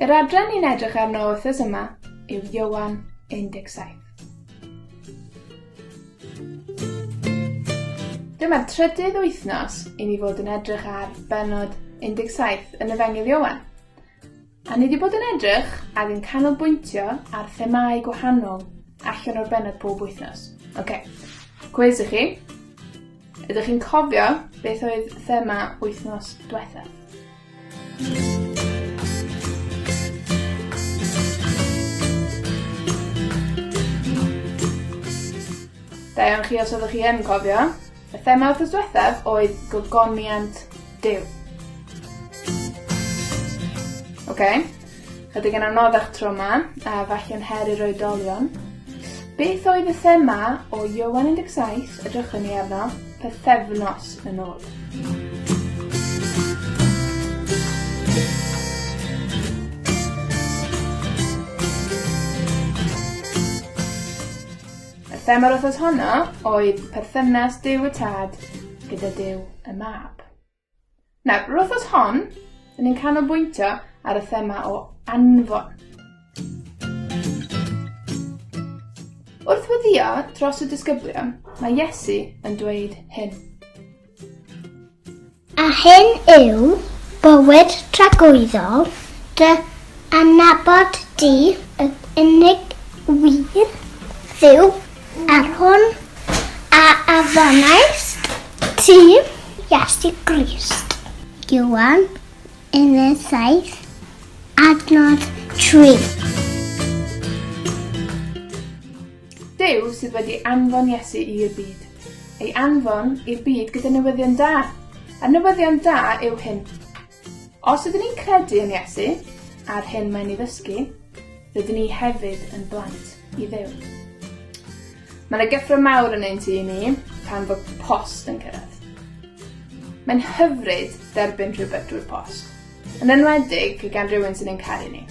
Yr adran ni'n edrych arno wythnos yma yw Ioan 17. Dyma'r trydydd wythnos i ni fod yn edrych ar bennod 17 yn Efengyl Ioan. A ni wedi bod yn edrych ac yn canolbwyntio ar themâu gwahanol allan o'r bennod pob wythnos. Oce, cwis i chi. Ydych chi'n cofio beth oedd thema wythnos diwethaf? Da iawn chi os oeddech chi yn cofio. Y thema wythnos diwethaf oedd gogoniant Duw. Oce, chydig yn anoddach tro 'ma, a falle'n her i'r oedolion. Beth oedd y thema o Ioan 17 edrychwn ni arno pythefnos yn ôl? Y thema'r wythnos honno oedd perthynas Duw y Tad gyda Duw y Mab. Nawr, yr wythnos hon, dyn ni'n canolbwyntio ar y thema o anfon. Wrth weddio dros y disgyblion, mae Iesu yn dweud hyn. A hyn yw bywyd tragwyddol, dy adnabod di, yr unig wir Dduw, a'r hwn a afonaist ti, Iesu Grist. Ioan 17, adnod 3. Duw sydd wedi anfon Iesu i'r byd. Ei anfon i'r byd gyda newyddion da. A'r newyddion da yw hyn. Os ydyn ni'n credu yn Iesu, a'r hyn mae'n ei ddysgu, rydyn ni hefyd yn blant i Dduw. Mae yna gyffro mawr yn ein tŷ ni pan fod post yn cyrraedd. Mae'n hyfryd derbyn rhywbeth drwy'r post, yn enwedig gan rywun sy'n ein caru ni.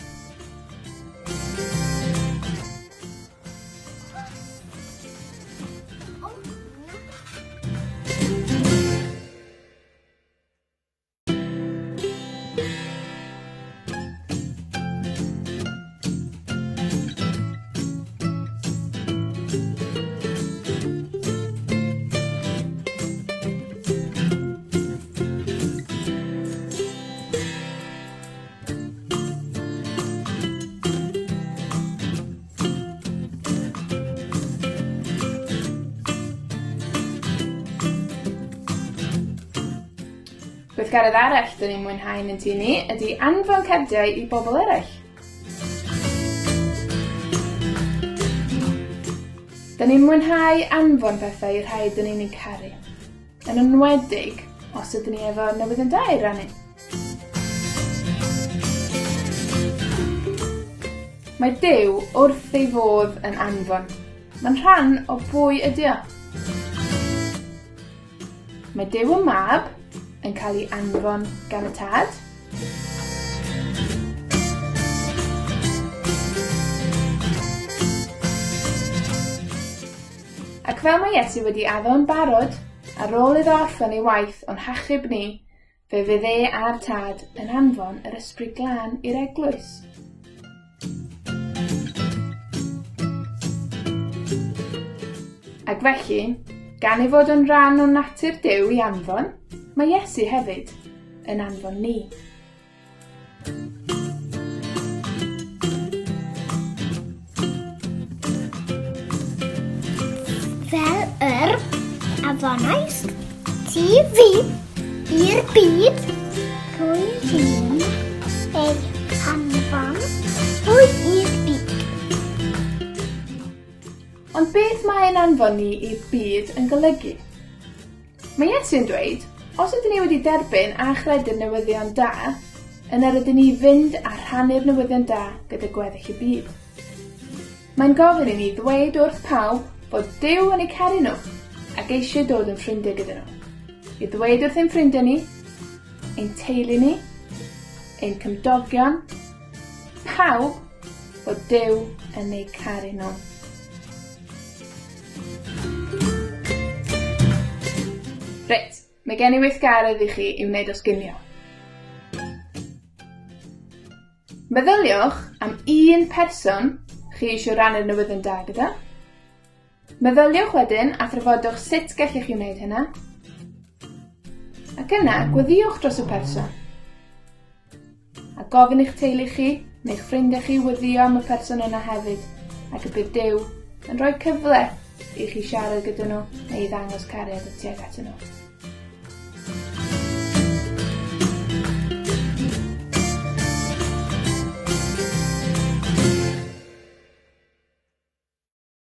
Gweithgaredd arall 'dyn ni'n mwynhau yn ein tŷ ni ydi anfon cardiau i bobl eraill. 'Dyn ni'n mwynhau anfon pethau i'r rhai 'dyn ni'n eu caru. Yn enwedig os ydyn ni efo newyddion da i rannu. Mae Duw wrth ei fodd yn anfon. Mae'n rhan o bwy ydy o. Mae Duw y Mab yn cael ei anfon gan y Tad. Ac fel mae Iesu wedi addo yn barod, ar ôl iddo orffen ei waith o'n hachub ni, fe fydd e a'r Tad yn anfon yr Ysbryd Glân i'r eglwys. Ac felly, gan ei fod yn rhan o natur Duw i anfon, mae Iesu hefyd yn anfon ni. Fel yr afonaist ti fi i'r byd, rwy fi'n ei hanfon hwy i'r byd. Ond beth mae'n anfon ni i'r byd yn golygu? Mae Iesu'n dweud, os ydyn ni wedi derbyn a chredu'r newyddion da, yna rydyn ni fynd a rhannu'r newyddion da gyda gweddill y byd. Mae'n gofyn i ni ddweud wrth pawb bod Duw yn eu caru nhw ac eisiau dod yn ffrindiau gyda nhw. I ddweud wrth ein ffrindiau ni, ein teulu ni, ein cymdogion, pawb bod Duw yn eu caru nhw. Reit, mae gen i weithgaredd i chi i'w wneud os ginio. Meddyliwch am un person chi eisiau rannu'r newyddion da gyda. Meddyliwch wedyn a thrafodwch sut gellech chi wneud hynna. Ac yna, gweddïwch dros y person. A gofyn i'ch teulu chi neu'ch ffrindiau chi weddïo am y person yna hefyd, ac y bydd Duw yn rhoi cyfle i chi siarad gyda nhw neu i ddangos cariad tuag atyn nhw.